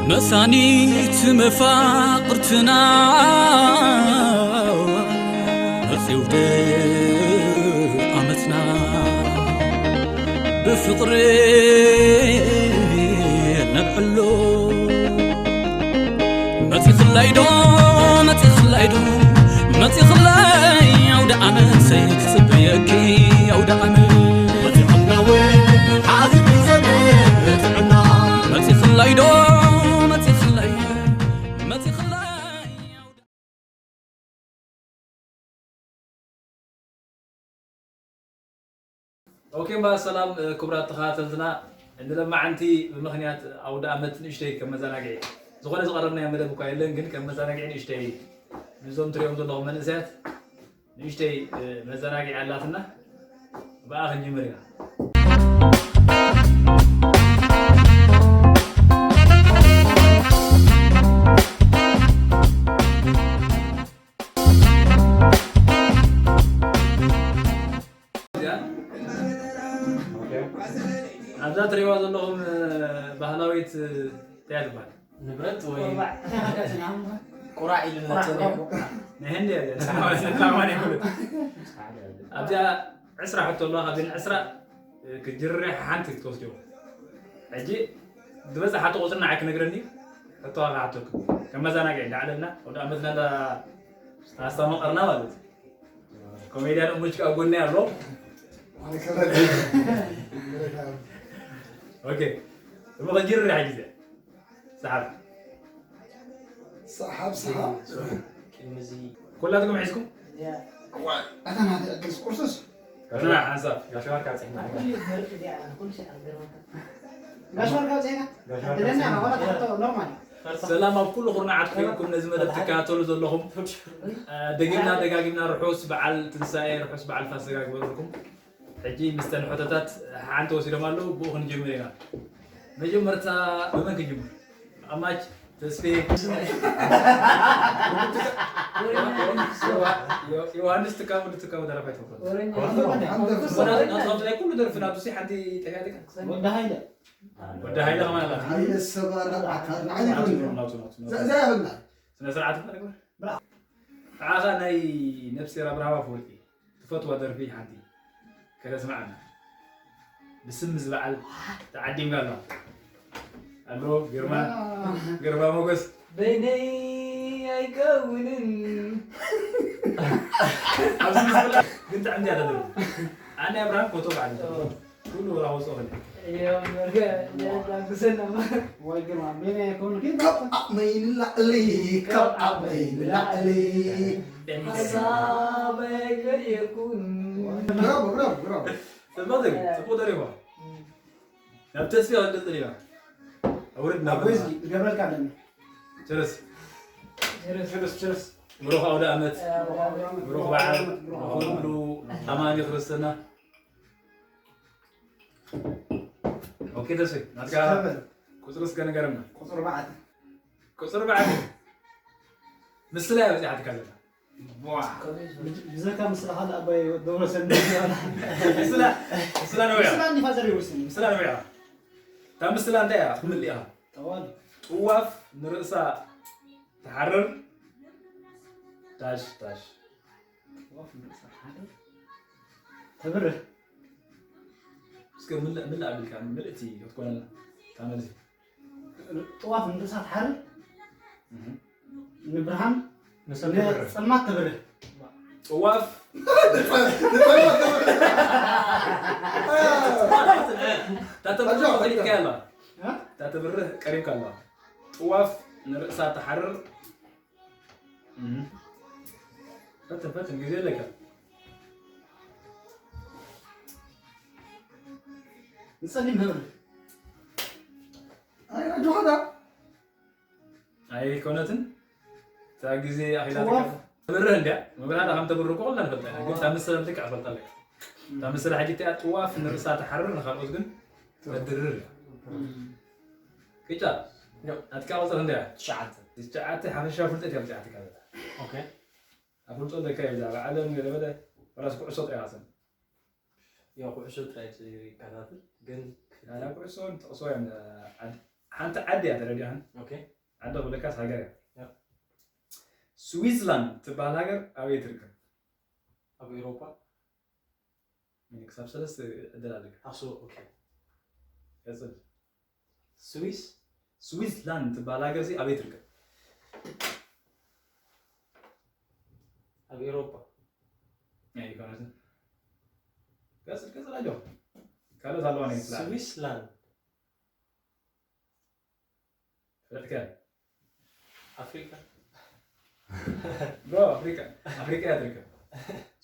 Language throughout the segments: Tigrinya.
መሳኒት መፋቕርትና መጺው ዓመትና ብፍቕሪ ነብዕሎ። መጺኽላይ ዶ፣ መጺኽላይ ዶ፣ መጺኽላይ ኣውደ ዓመት ክጽበየኪ ኣውደ ዓመት። መጺኽላይ ዶ፣ መጺኽላይ፣ መጺኽላይ ኣውደ ኦኬ፣ እምበኣር ሰላም፣ እ፣ ክቡራት ተኸታተልትና፣ ንሎማዓንቲ ብምኽንያት ኣውደ ኣመት ንእሽተይ ከም መዘናግዒ፣ ዝኾነ ዝቐረብናዮ መደብ እኳ የለን፣ ግን ከም መዘናግዒ ንእሽተይ ምስዞም ትሪኦም ዘለኹም መንእሰያት ንእሽተይ፣ እ፣ መዘናግዒ ኣላትና፣ ብኣ ክንጅምር ኢና። ኣብዛ ትሪእዋ ዘለኹም፣ እ፣ ባህላዊት፣ እ፣ እንታይ እያ ትበሃል? ንብረት ወይ ቁራዕ ኢሉና ጸኒሑ። ናይ ህንዲ እያ እዚኣ። ኣብዚኣ ዕስራ ሕቶ ኣለዋ፣ ካብዘን ዕስራ፣ እ፣ ክትጅርር ሓንቲ ክትወስድዎ። ሕጂ ዝበዝሓቶ ቁጽሪ ንዓይ ክነግረኒ እዩ። ሕቶ ክሓተኩም። ከም መዘናግዒ እንዳዕለልና፣ ወደ ኣመትና እንዳ ኣስተማቐርና ማለት እዩ። ኮሜድያን እሙች ከኣ ጎኒ ኣሎ። ኦኬ። እሞ ከጅርር ሕጂ እዚኣ። ሰሓብ። ሰሓብ፣ ሰሓብ። ቅድሚ እዚ ኩላትኩም ሒዝኩም? እዋ፣ ኣታ ናተ ዕድል ቁርሱስ? ጋሽ ማርክ ሓንሳብ። ጋሽ ማርክ ኣብፅሕና። ኩሉ ደርፊ ዲኣ፣ ኩሉ ሸ-፣ ገርመካ። ጋሽ ማርክ ኣብፅሕና? ጋሽ ማርክ ትደንያ፣ ኣብፅሕና። ዋላ ተሓቶ ኖርማል። ሰላም ኣብ ኩሉ ኩርናዓት ኮይንኩም ነዚ መደብ ትከታተሉ ዘለኹም። እ፣ ደጊምና ደጋጊምና ርሑስ በዓል ትንሳኤ፣ ርሑስ በዓል ፋሲጋ ይግበረልኩም። ሕጂ ምስተን ሕቶታት ሓንቲ ወሲዶም ኣለዉ፣ ብኡ ክንጅምር ኢና። መጀመርታ ብመን ክንጅምር? ኣማች ተስፌ። ዮሃንስ ትካቡ፣ ትካቡ ደረፋ ኣይትፈልጦ። ወረኛ። ናቱ፣ ናቱ፣ ናይ ኩሉ ደርፊ ናቱ ሲ ሓንቲ ጠፊኣትካ? ወዲ ሃይለ። ወዲ ሃይለ ከማን ኣላ። ሃይለ ሰባራ ኣካል ንዓሊ ናቱ፣ ይኹን። ናቱ፣ ናቱ፣ ናቱ። ዘ-፣ ዘ-፣ ያብልና። ስነ ስርዓት እኮ ንግበር። ብራ-፣ ንዓኻ ናይ ነፍስሄር ኣብርሃም ኣፈወርቂ ትፈትዋ ደርፊ ሓንቲ ከተስምዓና። ብስም ዝበዓል ተዓዲምካ ኣሎ። ኣሎ ግርማ፣ ግርማ ሞገስ። በይነይ ኣይከውንን። ኣብዚ ምስላ ግን ጥዕምቲ እያ ተደርጉ። ኣነ ኣብርሃም ፎቶ በዓል። ኩሉ ወላ ወጾ ኸለ። እዮም፣ በርገ፣ የዳግሰና። ወይ ግርማ፣ በይነይ ኣይከውንን፣ ግን ካብ ዓቕመይ ንላዕሊ፣ ካብ ዓቕመይ ንላዕሊ። ሓሳበይ ገይርኩን። ብራቮ፣ ብራቮ፣ ብራቮ። ጽቡቕ ደርፊ፣ ጽቡቕ ደሪፋ። ናብ ተስፋ ክንቅጽል ኢና። ኣውርድ ናብ ኣቦይ፣ እዚ ክገብረልካ ኣለኒ። ቸርስ። ቸርስ፣ ቸርስ። ብሩኽ ኣውደ ኣመት። ኣውደ ኣመት። ብሩኽ በዓል። ብሩኽ በዓል። ንኹሉ ኣማኒ ክርስትና። ኦኬ፣ ተስፋ፣ ናትካ ተስፋ። ቁጽሪ እስከ ንገረና። ቁጽሪ ኣርባዕተ። ቁጽሪ ኣርባዕተ። ምስላ እያ በጺሓትካ ዘላ። ዋ። ብዘካ ምስላ ካልእ ኣባይ ደብረሰን ምስላ፣ ምስላ ነዊዓ። ምስላ እንዲፋ ዘሪቡ ስኒ። ምስላ ነዊዓ። እታ ምስላ እንታይ እያ? ክትምልእ ኢኻ። ጠዋል። ጥዋፍ ንርእሳ ትሓርር። ዳሽ፣ ዳሽ። ጥዋፍ ንርእሳ ትሓርር። ተብርህ። እስከ ምልእ፣ ምልእ ኣቢልካ፣ ምልእቲ ክትኮነልና። እታ መልሲ። ጥዋፍ ንርእሳ ትሓርር። እህ። ንብርሃን ንሰብ ን-፣ ትብርህ። ጸልማት ትብርህ። ጥዋፍ። እታ ተብርህ ቀሪብካ ኣላ። እ? እታ ተብርህ ቀሪብካ ኣላ። ጥዋፍ ንርእሳ ትሓርር። እህ። ፈትን፣ ፈትን፣ ግዜ ኣለካ። ንጸሊም ህብሪ። ኣይ፣ ኣጆኻ ዳ። ኣይኮነትን። እታ ግዜ ኣኺላ ጥዋፍ። ተካ-፣ ትብርህ እንድያ። መብርሃ ዳ ከም ተብርህ እኮ ኩልና ንፈልጣ ኢና። ግን እታ ምስላ ልክዕ ትፈልጣ ኣለካ። እታ ምስላ ሕጂ እቲኣ ጥዋፍ ንርእሳ ትሓርር፣ ንኻልኦት ግን ተድርር እያ። እም። ቅጫ፣ ያው። ናትካ ቁጽሪ ክንደይ እያ? ትሽዓተ። ትሽዓተ ሓፈሻዊ ፍልጠት እያ ኣምጺኣትካ ዘላ። ኦኬ። ኣብ ፍልጦ ኣለካ እዩ ብዛዕባ ዓለም ገለ በለ፣ ወላስ ኩዕሶ ጥራይ ኢኻ ትሰምዕ? ያው ኩዕሶ ጥራይ ይከታተል፣ ግን ኣላ ኩዕሶ ንጥቕሶ እዮም ዓድ-፣ ሓንቲ ዓዲ እያ ተረዲኣን። ኦኬ። ዓዲ ክብለካስ ሃገር እያ። ያ። ስዊዝላንድ ትበሃል ሃገር ኣበይ ትርከብ? ኣብ ኤውሮፓ። ክሳብ ሰለስተ ዕድል ኣለካ። ኣሱ ኦኬ። ቀጽል። ስዊስ። ስዊዝላንድ ትበሃል ሃገር ሲ ኣበይ ትርከብ? ኣብ ኤውሮፓ። ኣይኮነትን። ቀጽል ቀጽል ኣሎ። ካልኦት ኣለዋ ናይ ስላ ስዊስላንድ። ፍለጥከ? ኣፍሪካ። ብሮ ኣፍሪካ ኣፍሪካ እያ ትርከብ።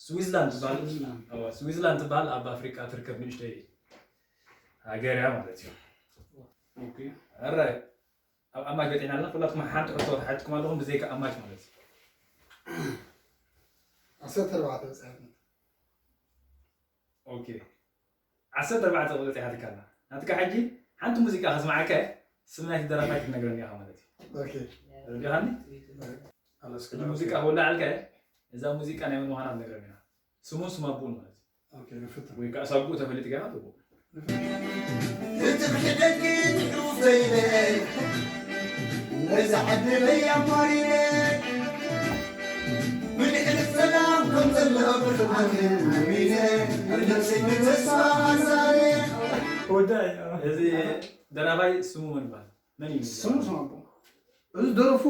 ስዊዝላንድ ትበሃል ስዊዝላንድ። እዋ፣ ስዊዝላንድ ትበሃል ኣብ ኣፍሪካ ትርከብ ንእሽተይ ሃገር እያ ማለት እዩ። ኦኬ። ኣራይ ኣብ ኣማች በጢና ኣለና። ኩላትኩም ሓንቲ ሕቶ ሓትኩም ኣለኹም ብዘይካ ኣማች ማለት እዩ። ዓሰርተ ኣርባዕተ በፂሓትና። ኦኬ ዓሰርተ ኣርባዕተ ቁፅሪ ሓትካ ኣላ ናትካ። ሕጂ ሓንቲ ሙዚቃ ከስማዓካ ስም ናይቲ ደራፋይ ክትነግረኒ ኢኻ ማለት እዩ። ኦኬ። ረዲኻኒ? ኣለስ ሕጂ ሙዚቃ ክውላዓልካ እየ። እዛ ሙዚቃ ናይ መን ምዃና ክትነግረኒ ኢኻ። ስሙን ስም ኣቦኡን ማለት እዩ። ኦኬ ንፍትሕ። ወይ ከዓ ሳብኡ ተፈሊጥካ ኢኻ ጽቡቕ። እትብሕደግ ንዑፍ ዘይለ ነዛ ዓድለይ ኣማሪረ ብድሕሪ ሰላም ከም ዘሎ ብትማን ኣሚነ ብነፍሰይ ብተስፋ ኣዛረ ወዳይ። እዚ ደራፋይ ስሙ መን ይባሃል? መን እዩ? ስሙ ስም ኣቦ። እዚ ደርፉ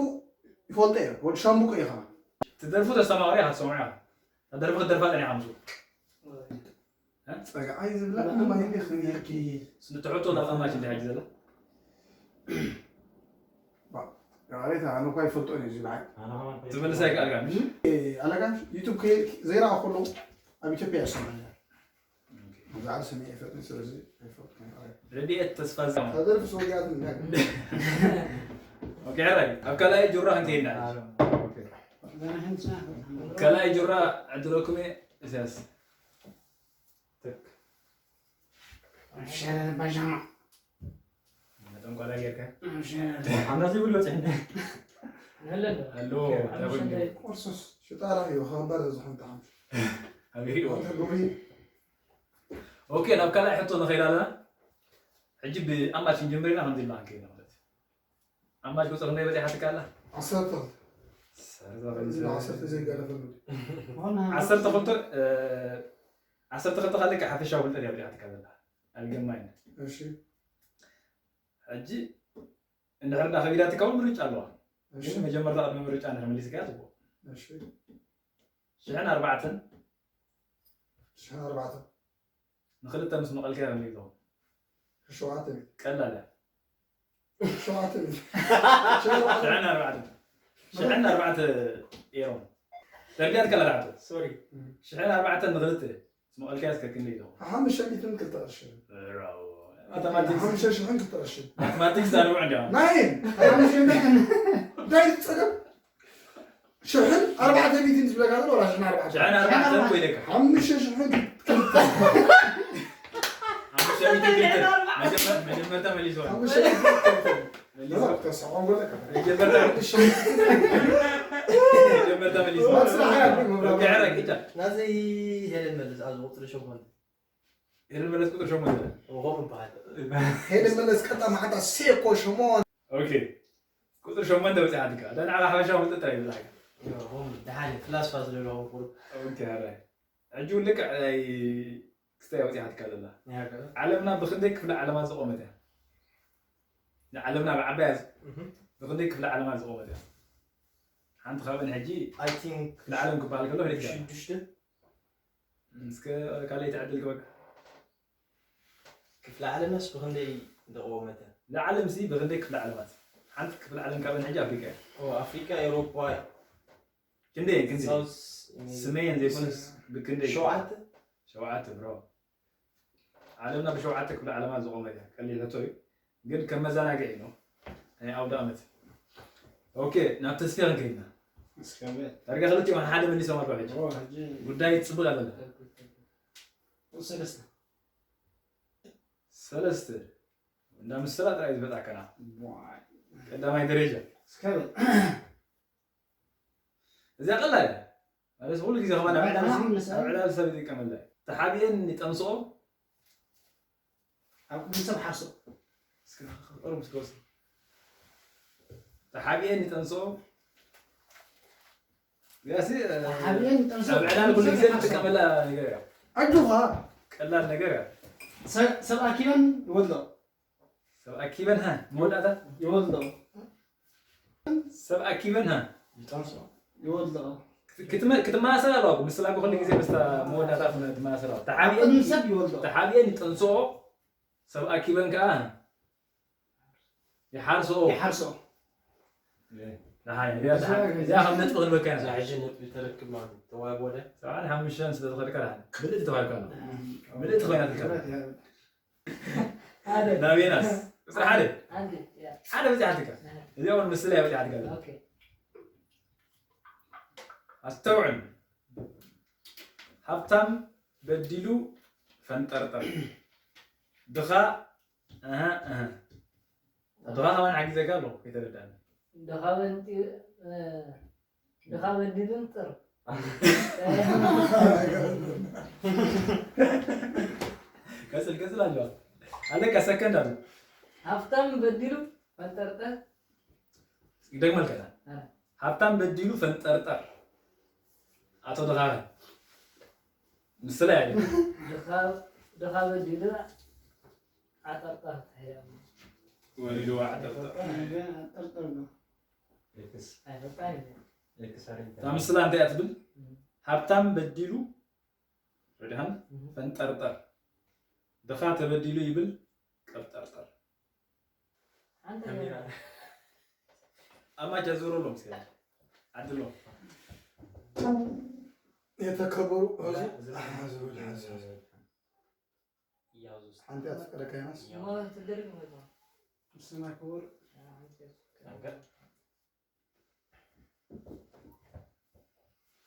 ይፈልጦ እየ። ወዲ ሻምቡቆ ኢኻ። ትደርፉ ተስተማቕሪ ኢኻ ትሰምዑ ኢኻ። ደርፊ ክትደርፋ ጸኒኻ ምስኡ። ፀግዓይ ዝብላ እንማ ይልክ ይልክ። ንትሕቶ ናብ ኣማች እንዲ ሓጂ ዘላ ቃሬታ ኣነ እኳ ይፈልጦ እዩ እዚ በዓል። ትመልስ ኣይከኣልካን። ኣለካ ዩቱብ ከይድ ዘይረኣ ከሎ ኣብ ኢትዮጵያ ይሰማኛ። ብዛዕባ ስሚ ይፈጥን ስለዚ ኣይፈልጥን። ረድኤት ተስፋ ዛማ ተደርፍ ሰውያት እንዳግ ኦኬ ሕራይ ኣብ ካልኣይ ጁራ ክንከይድና። ካልኣይ ጁራ ዕድለኩም እየ። እሰያስ ትክ። ሸረ ባጃማ መጠንቋላ ጌርካ ሓምና ዘይብሎ ፅሕነ። ኣሎ። ቁርሱስ ሽጣራ እዩ ከበር ዝኾን ጣዕም ኣበይ ወንተ ጉሪ ኦኬ ናብ ካልኣይ ሕቶ ንኸይድ ኣለና። ሕጂ ብኣማች ክንጀምር ኢና። ከምዚ ኢልና ክንከይድ ኢና ማለት እዩ። ኣማች ቁፅሪ ክንደይ በፂሓትካ ኣላ? ዓሰርተ ዓሰርተ ዓሰርተ ዘይጋለፈሉ ዓሰርተ ክልተ እ፣ ዓሰርተ ክልተ ካልእ ሓፈሻዊ ፍልጠት እያ በፂሓትካ ዘላ። ኣልገማይነት እሺ ሕጂ እንድሕር ዳ ከቢዳትካ እውን ምርጫ ኣለዋ። እሺ ግን መጀመርታ ቅድሚ ምርጫ እንድሕር መሊስካያ ፅቡቅ። እሺ ሽሕን ኣርባዕተን ሽሕን ኣርባዕተን ንክልተ ምስ መቐልካ ይረኒ ኣለኹ። ሸውዓተ ሚእቲ ቀላል እያ። ሸውዓተ ሚእቲ ሽሕን ኣርባዕተን ሽሕን ኣርባዕተ ኤሮን ተርዲኣት ከላ ዳዕቶ ሶሪ። ሽሕን ኣርባዕተን ንክልተ ምስ መቐልካ እስከ ክንደይ ኣለኹ። ሓሙሽተ ሚእትን ክልተ ቅርሺ ብራቮ። ማተማቲክስ ሓሙሽተ ሽሕን ክልተ ቅርሺ ማተማቲክስ ኣርብዑ እንዲያ ናይ እንታይ ጸገም ሽሕን ኣርባዕተ ሚእትን ዝብለካ ዘሎ ወላ ሽሕን ኣርባዕተ ሽሕን ኣርባዕተን ኮይነካ ሓሙሽተ ሽሕን ክልተ ሓሙሽተ ሚእቲ ክልተ መጀመር- መጀመርታ መሊስዋ ሓሙሽተ ሽሕን ክልተ መሊስዋ ተስዖም ወለካ መጀመርታ መጀመርታ መሊስዋ ስራሕ ኦኬ፣ ሕራይ ቂጫ ናዘይ ሄለን መልስ ኣብዚ ቁፅሪ ሸሞንተ ሄለን መለስ ቁጥሪ ሸሞንተ ሆም ይበሃል። ሄለን መለስ ቀጣ ማዓንታ ሴኮ ሸሞን ኦኬ ቁጥሪ ሸሞንተ በፂሓትካ እታ ንዓኻ ሓበሻ ፍልጠት ጥራይ ይብላካ ሆም ደሓን እዩ ፍላስፋ ዝደለኹ ቁሩብ ኦኬ ሕራይ ሕጂ እውን ልክዕ ናይ ክስታይ በፂሓትካ ዘላ ዓለምና ብክንደይ ክፍለ ዓለማት ዝቆመት እያ? ንዓለምና ብዓባያ ብክንደይ ክፍለ ዓለማት ዝቆመት እያ? ሓንቲ ካብን ሕጂ I think ክፍለ ዓለም ክበሃል ከሎ ሪክ ሽዱሽተ እስከ ካልኣይቲ ዕድል ክበካ ክፍለ ዓለምስ ብክንደይ እንደቆመተ ንዓለም ሲ ብክንደይ ክፍለ ዓለማት ሓንቲ ክፍለ ዓለም ካብን ሕጂ ኣፍሪቃ እያ ኦ ኣፍሪካ ኤውሮፓ ክንደይ ክንዲ ሳውስ ስመየን ዘይኮነስ ብክንደይ ሸውዓተ ሸውዓተ ብሮ ዓለምና ብሸውዓተ ክፍለ ዓለማት ዝቆመት እያ። ቀሊል ሕቶ እዩ ግን ከም መዘናግዒ ነው ናይ ኣውደ ኣመት። ኦኬ ናብ ተስፊ ክንከይድና እስከ በል። ዳርጋ ክልቲኦም ሓደ መሊሶም ኣለዉ ሕጂ ኦ፣ ሕጂ ጉዳይ ፅብቅ ኣለና። ሰለስተ ሰለስተ እንዳ ምስላ ጥራይ ዝመጣከና ዋይ። ቀዳማይ ደረጃ እስከ በል። እዚኣ ቀላል እያ ማለት ኩሉ ግዜ ከማን ኣብ ዕላል ኣነ ኣብ ዕላል ሰብ ይጥቀመላ እዩ። ተሓቢኤን ይጠምስኦ ኣብ ቅድሚ ሰብ ሓርሶ እስከ ቅርብ እስከ ወስድ ተሓቢኤን ይጠንስኦ። ያሲ ተሓቢኤን ይጠንስኦ። ኣብ ዕላል ኩሉ ግዜ ንጥቀመላ ነገር እያ። ኣጆኻ። ቀላል ነገር እያ። ሰብ ኣኪበን ይወልዶ። ሰብ ኣኪበን ሃ መወዳእታ ይወልዶ። ሰብ ኣኪበን ሃ ይጠንስኦ። ይወልዶ። ክትመሳሰል ኣለዋ። ምስላ ብኩሉ ግዜ ምስታ መወዳእታ ክትመሳሰል ኣለዋ። ተሓቢኤን ቅድሚ ሰብ ይወልዶ። ተሓቢኤን ይጠንስኦ። ሰብ ኣኪበን ከዓ ይሓርስኦ። ይሓርሶ። ደሓን እያ። እዚኣ ከም ነጥቢ ክንበካ ኢና። እዛ ሕጂ ነጥቢ ተረክብ ማለት እዩ። ተዋብ ወደ ሰብዓን ሓሙሽተን ስለ ዝኸድካ ደሓን። ምልእቲ ተባሂልካ ኣሎ። ምልእቲ ኮይና ትርከብ። ሓደ ናቤናስ ቁፅሪ ሓደ ሓደ ያ ሓደ በፂሓትካ። እዚኣ እውን ምስላ እያ በፂሓትካ ዘላ። ኦኬ ኣስተውዕል። ሃብታም በዲሉ ፈንጠርጠር። ድኻ እህ እህ። ድኻ ከማን ሓጊዘካ ኣለኹ ከይተረዳእኒ። ድኻ በንጢ ድኻ በዲሉ እንጥር ቀፅል ቀፅል ኣለዋ ኣለካ ሰከንድ ኣሎ። ሃብታም በዲሉ ፈንጠርጠር ይደግመልካ። ሃብታም በዲሉ ፈንጠርጠር። ኣቶ ድኻበ ምስላ ያለ ድኻ ድኻ በዲሉ ዓጠርጠር ትሕያ ወሊዱ ዓጠርጠር። ጠርጠር ነው ኤክስ ኣይፈጣን ኤክስ ኣሪንታ እታ ምስላ እንታይ እያ ትብል? ሃብታም በዲሉ ርድሃን ፈንጠርጠር። ድኻ ተበዲሉ ይብል ቀብጠርጠር። አንተ ካሜራ ኣማቻ ዞረሎም እስኪ ዓድሎም። የተከበሩ እዛ- ህዝብ እዛ- ህዝብ ህዝብ ያው ዙስ ሓንቲ ኣትፍቀደካ ይናስ ያው ما تدرك ما ምስና ክቡር ነገር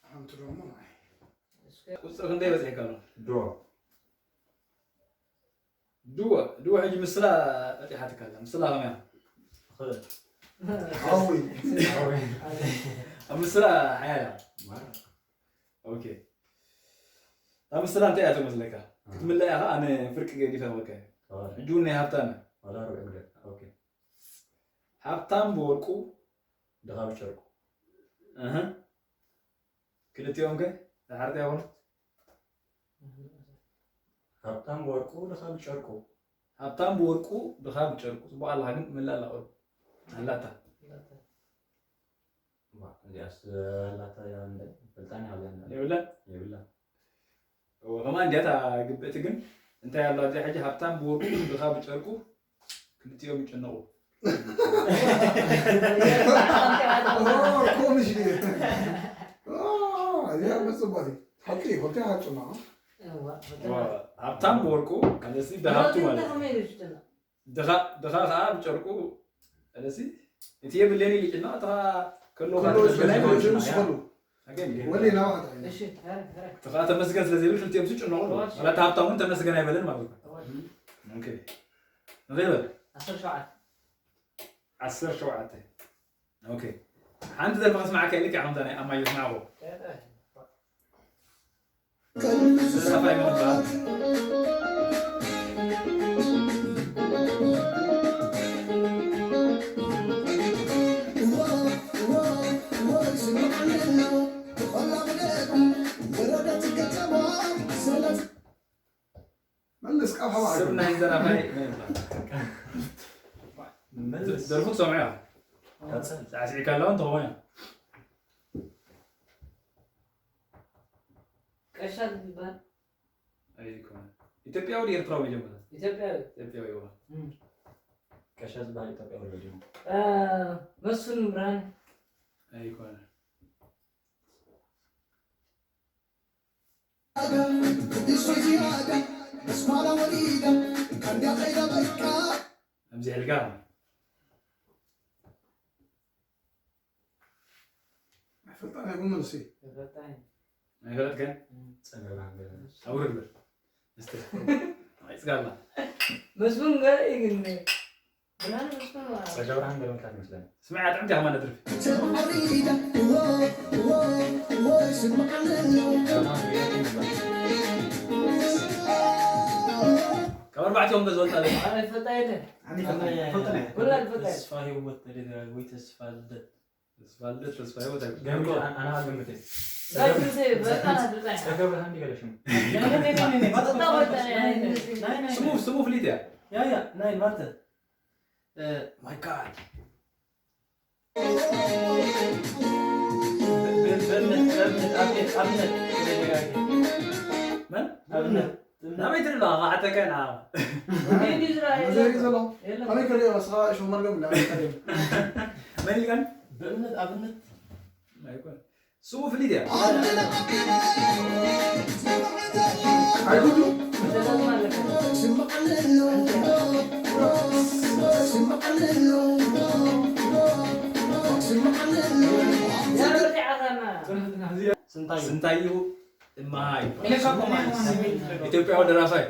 ሓንቲ ደሞ ናይ ቁፅሪ ክንደይ በፂሕካ ኣሎ? ዶ ድወ ድወ ሕጂ ምስላ በፂሓትካ ኣላ። ምስላ ከመያ ሓዊ ኣብ ምስላ ሓያላ። ኦኬ እታ ምስላ እንታይ እያ ትመስለካ? ክትምለያ ኸዓ ኣነ ፍርቂ ገዲፈ ክበካ እየ። ሕጂ እውን ናይ ሃብታም እያ። ዋላ ርብዒ ግደ ኦኬ ሃብታም ብወርቁ ድኻ ብጨርቁ እህ ክልቲኦም ከ ደሓርቲ ኣይኮኑ? ሃብታም ብወርቁ ድኻ ብጨርቁ ሃብታም ብወርቁ ድኻ ብጨርቁ። ፅቡቕ ኣለኻ ግን ምላእ ኣላ ቁሩብ ኣላታ ዋ፣ እዚኣስ ኣላታ እያ እንደ ፈልጣን እያ ብለና የብላ የብላ እወ ከማን እንዲያታ ግብእቲ ግን እንታይ ኣሎ ኣብዚኣ ሕጂ ሃብታም ብወርቁ ድኻ ብጨርቁ ክልቲኦም ይጨነቑ። ኮሚሽ እዚኣ መፅባቲ ሓቂ ኮልቲ ሓቂ ማ ሃብታም ብወርቁ ኣለሲ ብሃብቱ ማለት እዩ። ድኻ ድኻ ከዓ ብጨርቁ ኣለሲ እቲ የብለኒ ልጭና እታ ከሎ ከሎ ዝብለኒ ዝምስኸሉ ወሊ ናባታ እሺ ሀረ ሀረ እታ ከዓ ተመስገን ስለ ዘይብል ክልቲኦም ዝጭነቑ ኣለዉ። ማለት ሃብታም እውን ተመስገን ኣይበልን ማለት እዩ። ኦኬ እንታይ ይበል? عشر شعات ዓሰርተ ሸውዓተ ኦኬ ሓንቲ ደርፊ ከስማዓካ ኢልካ ከምዛ ናይ ኣማይ ዝስማዕዎ ሰፋይ ምንባር መልስ ካብ ሓባ ስም ናይ ዘራፋይ ናይ መልስ ደርፉ ትሰምዑ ኢኻ ቀፅል ሳዕስዒ ካላውን ተኾነ ቀሻ ዝባል ኣይኮነ ኢትዮጵያዊ ድዩ ኤርትራዊ መጀመርያ ኢትዮጵያዊ ኢትዮጵያዊ ይዋ እም። ቀሻ ዝበሃል ኢትዮጵያ ወለድ እዩ አ፣ መስፍን ብርሃን ኣይኮነ ኣብዚ ሕልጋ ፈጣን ይኹን መልሲ ተፈታኝ ኣይፈለጥከን ፀገራ ገለ ኣውርድ በል እስቲ ይፅጋላ መስፍን ገለ ግን ብርሃን መስፍን ማለት ፀገራ ገለ ምታት መስለኒ ስምዓ ጥዕምቲ ከማን ደርፊ ካብ ኣርባዕቲኦም በዝበልጣ ኣለካ። ኣነ ይፈልጣ የለን። ኣነ ይፈልጣ ኣይፈልጥን እየ። ኩላ ትፈልጣ እያ። ተስፋ ህይወት ተደጋጋዊ ተስፋ ልደት። ተስፋ ልደት፣ ተስፋ ህይወት ኣይኮን። ገርም ኣነ ኣነ ኣገምተይ። ዛይ ግዜ በጣም ትፈልጣ እያ። ጸገብ ሃንዲ ገለ ሽሙ። በጣም ወጣ እያ። ናይ ናይ ስሙ ስሙ ፍሊጥ እያ። ያ ያ ናይ ማርተ My God። በእምነት በእምነት ኣብነት ኣብነት ተደጋጋሚ። መን? ኣብነት ናበይ ትርኢ ኣለኻ? ክዓተካ ኢና። እንዴት ይዝራ ዘሪ ዘሎ የለም። ከመይ ክሪኦ ስኻ ሸው መርገም እንዳመጣ መን ኢልካን? በእምነት ኣብነት ኣይኮን። ስሙ ፍሊጥ እያ። ኣይጉዱ መተዛዝማ ኣለካ። ያ በዚዓ ኸና። ስንታይ ስንታየሁ እምሃ ይባላል። ኢለካ ኮማን ኢትዮጵያዊ ደራፋይ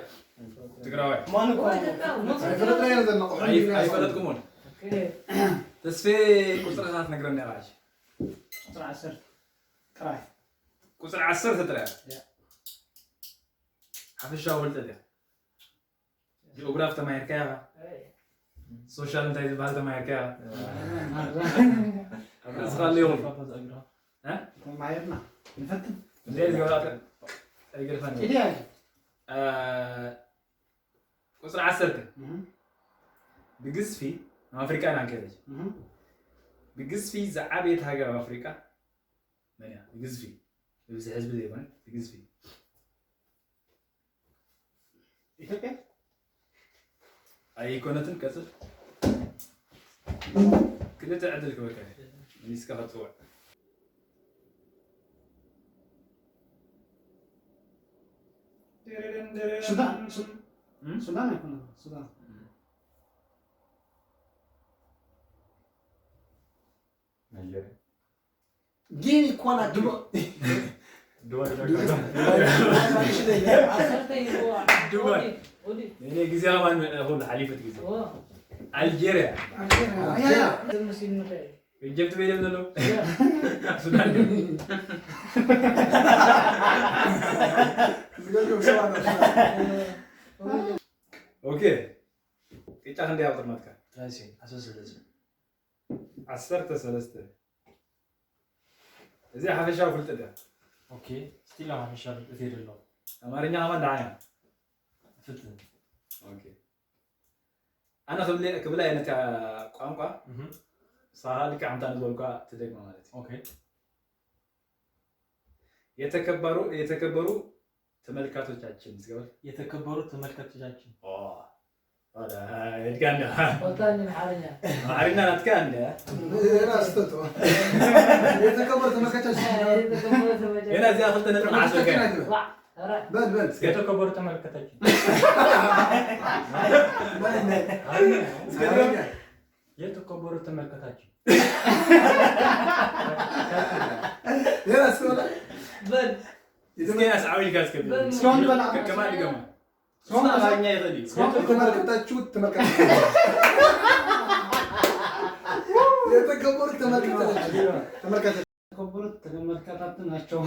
ትግራዋይ። ማን እኮ ኣይፈለጥና ኢና ዘለና ቆሑ ኣይ- ኣይፈለጥኩሞን። ኦኬ። ተስፌ ቁፅርታት ነግረኒ ኢኻ። ቁፅሪ ዓሰርተ ጥራይ ቁፅሪ ዓሰርተ ጥራይ ያ። ሓፈሻዊ ፍልጠት እያ። ጂኦግራፍ ተማሂርካ ኢኻ። ሶሻል እንታይ ዝበሃል ተማሂርካ ኢኻ። ኣብ ርእስኻ ኣሎ ይኹን። ተማሂርና ንፈትን እንታይ ዝገብራተ ኣይገድፋን። ኢድያ እ፣ ቁፅሪ ዓሰርተ ብግዝፊ ኣብ ኣፍሪቃ ኢና ንከይድ። ብግዝፊ ዝዓበየት ሃገር ኣብ ኣፍሪቃ መን እያ? ብግዝፊ ብብዝሒ ህዝቢ ዘይኮነ ብግዝፊ ኢትዮጵያ ኣይኮነትን። ቀፅል። ክልተ ዕድል ክበካ መሊስካ ክትፅውዕ። ሱዳን ሱ- እም? ሱዳን ኣይኮነን ሱዳን ናይጀርያ ጊኒ ኮናክሪ ዱባይ ዓሰርተ ይዋ ዱባይ። ኦዲ እኔ ጊዜ ከማን ሁሉ ሓሊፈት ጊዜ ኦ ኣልጄሪያ ትምሲል ምታይ ኢጅፕት ቤት የለ ነው ሱዳን ኦኬ ቅጫ ክንደይ ኣብ ጥርመትካ ራሴ ኣስራ ሰለስተ ዓሰርተ ሰለስተ እዚ ሓፈሻዊ ፍልጠት እያ ኦኬ ስቲል ሓፈሻ ፍልጠት እየ ደሎ ኣማርኛ ከማን ደዓያ ፍትን ኦኬ ኣነ ክብል ክብላ እየ ነታ ቋንቋ እህ ንስኻ ልክዕ ከምታ ንዝበልኳ ትደግማ ማለት እዩ ኦኬ የተከበሩ የተከበሩ ተመልካቶቻችን ዝገበር የተከበሩ ተመልካቶቻችን እድጋንዳ ወጣኒ ኣምሓርኛ ኣማርኛ ናትካ እንደ ራስተቶ የተከበሩ ተመልካቻችን ገና እዚኣ ክልተ ነጥቢ ዓሰርተ በል በል እስከ የተከበሩ ተመልካታችን በል በል የተከበሩ ተመልካታችን ሌላ እስከ በል በል እስከ ያስዓው ይልካ እስከ በል እስካሁን በላ ከማ ድገማ እስካሁን በላ አማርኛ ይኸዲ የተመለከታችሁት ተመልካቾች የተከበሩት ተመልካቾች ተመልካቾች የተከበሩት ተመልካታችን ናቸው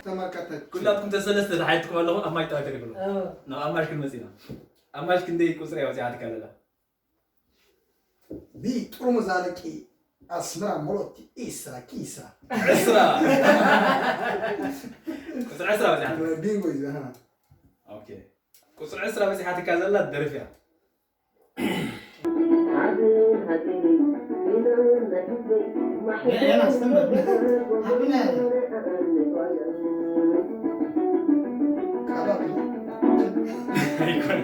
ተመልካቾች ኩላትኩም ተሰለስተ ተሓይትኩም ኣለኹም ኣብ ማይ ጠዋይ ተሪፍሎ ኦ ናብ ኣማሽ ክንመጽእ ኢና ኣማሽ ክንደይ ቁፅሪ እያ ወፂኣ ትካለላ ብጥርሙዝ ኣረቂ ኣስመራ ሞሎቲ ኢስራ ኪሳ ዕስራ ቁፅሪ ዕስራ ወፂኣ ቢንጎ እዩ ኦኬ ቁፅሪ ዕስራ በፂሓትካ ዘላ ደርፊ እያ ያ ያ ኣስተምር ሃብነ ኣይኮን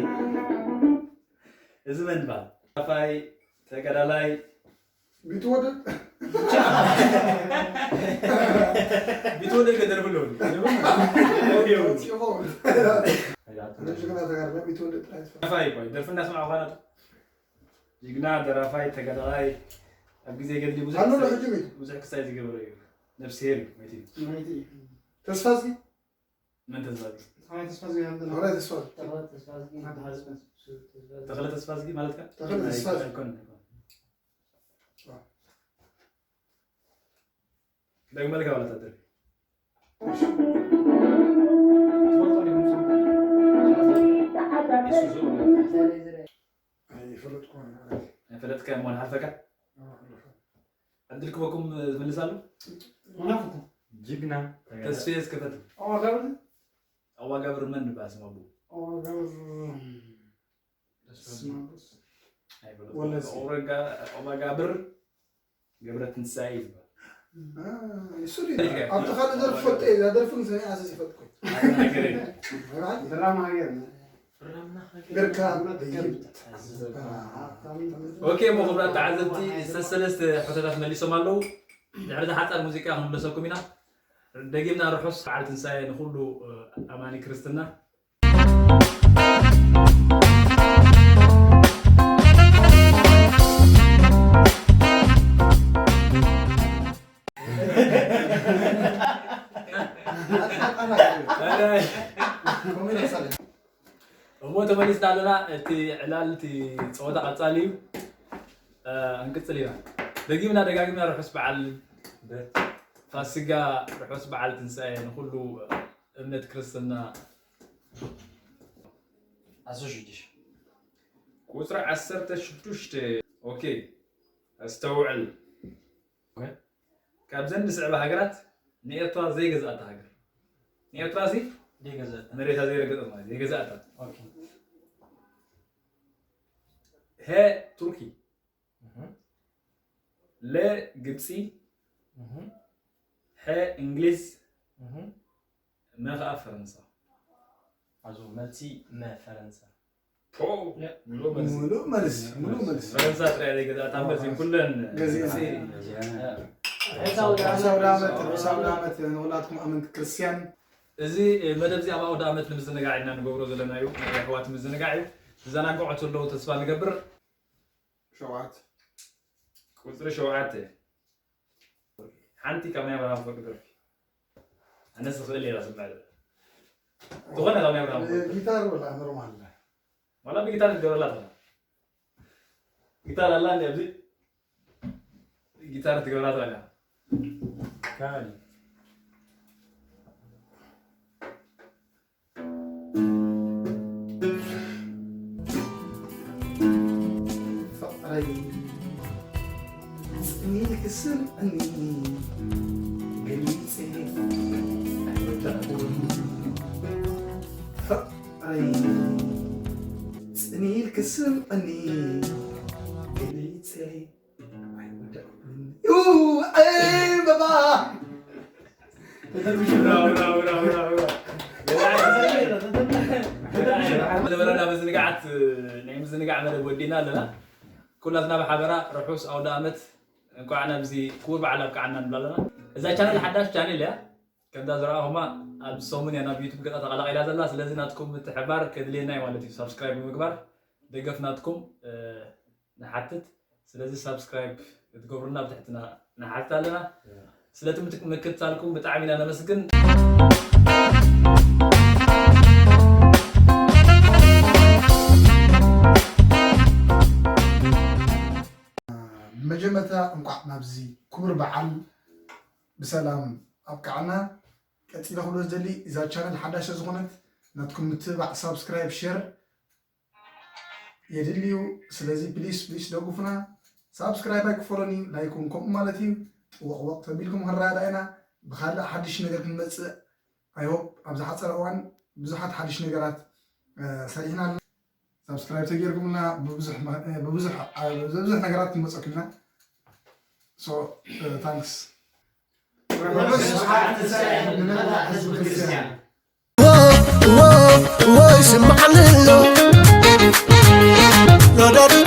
እዚ መን ይበሃል ደራፋይ ተጋዳላይ ቢትወደድ ቢትወደድ ከደርፍ ኣለዎ ጅግና ተጋድላ ቢትወደድ ጥራይ ዝፈልጥ ደራፋይ ይባል ደርፊ እንዳስማዕ ኳናት ጅግና ደራፋይ ተጋዳላይ ኣብ ግዜ ገድሊ ብዙሕ ኣሎ ክሳይ- ሕጂ ቤት ብዙሕ ክሳይ ዝገበረ እዩ ነብስሄር እዩ ማለት እዩ ተስፋዝጊ መን ተዝባል ሰማይ ተስፋ ዝገበረ ተኽላይ ተስፋ ተኽለ ተስፋዝጊ ሓደ ተስፋዝጊ ተኽለ ተስፋዝጊ ማለትካ ተኽለ ተስፋዝጊ። ኣይኮን ኣይኮን ክደግመልካ ዋላ ታደርግ ትፈልጦ ዲኹም ስም ኣይፈለጥኩ ማለት። ኣይፈለጥካ እሞ ንሓልፈካ። ዕድል ክበኩም ዝምልስ ኣሎ። ጅግና። ተስፌ እስከፈት ኣዋጋብር ኣዋጋብር መን ንባል ስም ኣቡ ኣዋጋብር ወለዚ። ኦባጋብር ገብረ ትንሳኤ ይባል። እሱ ድዩ? ኣብቲ ካልእ ደርፊ ፈልጦ እየ። እዛ ደርፊ ግን ሰሚዐ ኣሰስ ይፈልጥኩ። ሃገር ድራማ ሃገር። ገርካ ኦኬ፣ እሞ ክቡራት ተዓዘብቲ ሰሰለስተ ሕቶታት መሊሶም ኣለዉ። ድሕሪ እዛ ሓፃር ሙዚቃ ክንምለሰኩም ኢና። ደጊምና ርሑስ በዓል ትንሳኤ ንኩሉ ኣማኒ ክርስትና። እሞ ተመሊስና ኣለና። እቲ ዕላል እቲ ፀወታ ቀፃሊ እዩ። እንቅፅል ኢና። ደጊምና ደጋጊምና ርሑስ በዓል ፋሲጋ፣ ርሑስ በዓል ትንሳኤ ንኩሉ እምነት ክርስትና። ኣስራ ሽዱሽተ ቁፅሪ ዓሰርተ ሽዱሽተ። ኦኬ፣ ኣስተውዕል። ካብዘን ዝስዕባ ሃገራት ንኤርትራ ዘይገዝኣታ ሃገር። ንኤርትራ ሲ ደገዘት መሬታ ዘይረገጠት ማለት ዘይገዝኣታ። ኦኬ ሀ ቱርኪ፣ ለ ግብፂ፣ ሐ እንግሊዝ፣ መ ከዓ ፈረንሳ። ኣዙ መልሲ መ ፈረንሳ። ፖ፣ ሙሉእ መልሲ። ሙሉእ መልሲ፣ ሙሉእ መልሲ። ፈረንሳ ጥራይ ዘይገዛእታ እምበር ኩለን ገዚእና። ግብፂ። ርሑስ ኣውደ ዓመት፣ ርሑስ ኣውደ ዓመት ንኹላትኩም ኣመንቲ ክርስትያን። እዚ መደብ እዚ ኣብ ኣውደ ዓመት ንምዝንጋዕ ኢና ንገብሮ ዘለና እዩ። ናይ ኣሕዋት ምዝንጋዕ እዩ። ዝዘናግዑ ዘለዉ ተስፋ ንገብር። ሸውዓተ ቁፅሪ ሸውዓተ ሓንቲ ካብ ናይ ኣብርሃም ኣፈወርቂ ደርፊ። ኣነስ ዝኽእል እየ ዝስምዕ ደርፊ። ዝኾነ ካብ ናይ ኣብርሃም ኣፈወርቂ ደርፊ። ጊታር ወላ ኖርማል። ዋላ ብጊታር ክትገብረላ ትኽእል። ጊታር ኣላ እንዲ ኣብዚ ጊታር ትገብራ ትኽእል እያ። ካበል ፍቕረይ ጽኒልክ ስምዕኒ ገሊጸ ኣይወዳእኩን። ፍቕረይ ጽኒልክ ስምዕኒ ገሊጸ ኣይወዳእኩን። ዩ፣ ኣይ፣ በባ። ዝነበረና ምዝንጋዓት ናይ ምዝንጋዕ መደብ ወዲእና ኣለና። ኩላትና ብሓበራ ርሑስ ኣውደ ኣመት፣ እንኳዕ ናብዚ ክቡር በዓል ኣብቅዓና ንብል ኣለና። እዛ ቻነል ሓዳሽ ቻነል እያ። ከምዛ ዝረኣኹማ ኣብ ሰሙን እያ ናብ ዩቱብ ገጻ ተቐላቒላ ዘላ። ስለዚ ናትኩም ምትሕባር ከድልየና እዩ ማለት እዩ። ሳብስክራይብ ብምግባር ደገፍ ናትኩም ንሓትት። ስለዚ ሳብስክራይብ ክትገብሩና ብትሕትና ንሓትት ኣለና። ስለቲ ምክትታልኩም ብጣዕሚ ኢና ነመስግን። መጀመርታ እንኳዕ ናብዚ ክቡር በዓል ብሰላም ኣብቅዓና። ቀፂለ ክብሎ ዝደሊ እዛ ቻነል ሓዳሽ ዝኾነት ናትኩም ምትብባዕ ሳብስክራይብ ሸር የድልዩ። ስለዚ ፕሊስ ፕሊስ ደጉፉና። ሳብስክራይብ ኣይክፈሎን እዩ፣ ላይክ እውን ከምኡ ማለት እዩ። ጥወቕወቕ ተቢልኩም ክንረዳዳእ ኢና። ብካልእ ሓድሽ ነገር ክንመፅእ ኣይሆፕ ኣብ ዝሓፀረ እዋን ብዙሓት ሓድሽ ነገራት ሰሪሕና ኣለና። ሳብስክራይብ ተገይርኩምና ብብዙሕ ነገራት ክንመፀኩም ኢና። ታንክስ። ወይ ስምዓኒ ኣሎ ሎዳዱ